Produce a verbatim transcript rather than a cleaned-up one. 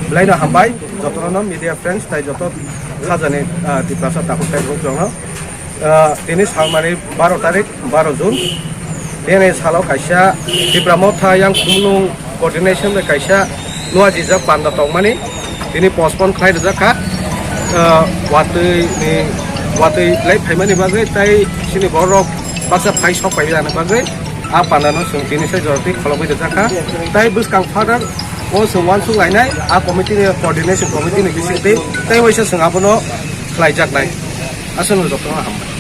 Belai no hambai, jotono media friends tai joto khajani, ah, Tiprasa takhuk tai rok jono. Ah, tini salmani baro tarik, baro June. Tini salo kaisa Tipra Motha yang Khumulwng coordination bai kaisa nua jijak panda tongmani. Tini postpone khlai rijak kha. Ah, watwi ni, watwi lai phaimani bagwi tai sini borok baksa phai sok pai jani bagwi. A pandano chwng tini se joroti kholobwi rijak kha. Tai bwskang further o chwng uansuk lainai a committee ni coordination committee ni bisingtwi tai waisa chwng abono khlaijaknai. Aswkno jotono hambai.